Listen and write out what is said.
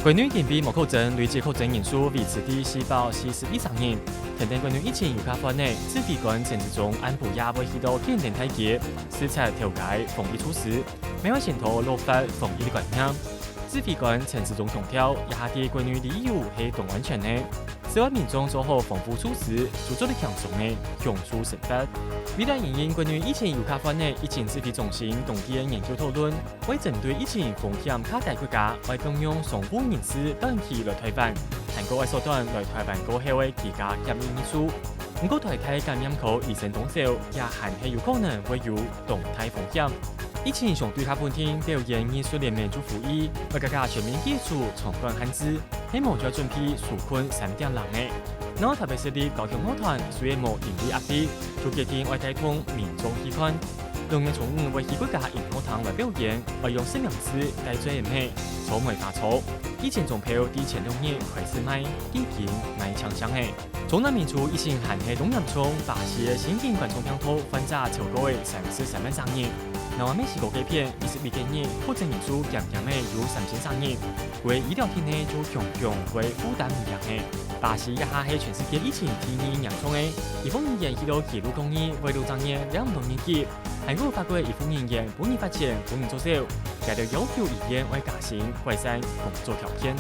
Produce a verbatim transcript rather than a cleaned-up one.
國內今晡日無確診，累計確診人數維持在四百四十一儕人。跈等國內疫情有較緩呢，指揮官陳時中暗晡夜會去到建聯大街，視察頭街防疫措施，乜愛宣導落實防疫觀念。指揮官陳時中強調，這下在國內旅遊係當安全呢。只要民眾做好防護措施，就做得輕鬆个享受生活。為了因應國內疫情有較緩呢，疫情指揮中心當地个研究討論， 會針對疫情風險較低國家，愛放寬商務人士短期來臺灣，還過愛縮短來臺灣過後个居家檢疫日數。毋過，台大感染科醫生當少，也還係有可能會有當大風險。疫情相對較穩定，表演藝術聯盟就呼籲，愛加加全面解除場館限制，係無就愛準備紓困三點零个。另外，特別設立交響樂團，雖然無盈利壓力，就決定愛帶動民眾去看。 六月初五會去國家音樂廳來表演，愛用實名制戴嘴仔，草莓花草。以前張票在前兩日開始賣，已經賣淨淨了。中南美洲疫情還係當嚴重，巴西个新型冠狀病毒患者超過了三十三萬儕人。另外，墨西哥該片二十一日確診人數減減仔有三千儕人，佢个醫療體系就強強會負擔毋贏了。巴西這下係全世界疫情第二嚴重个，醫護人員去到街路抗議，為著爭人領毋到日給。 還過法國醫護人員分人罰錢、分人捉走，佢兜要求醫院愛加薪、改善工作條件。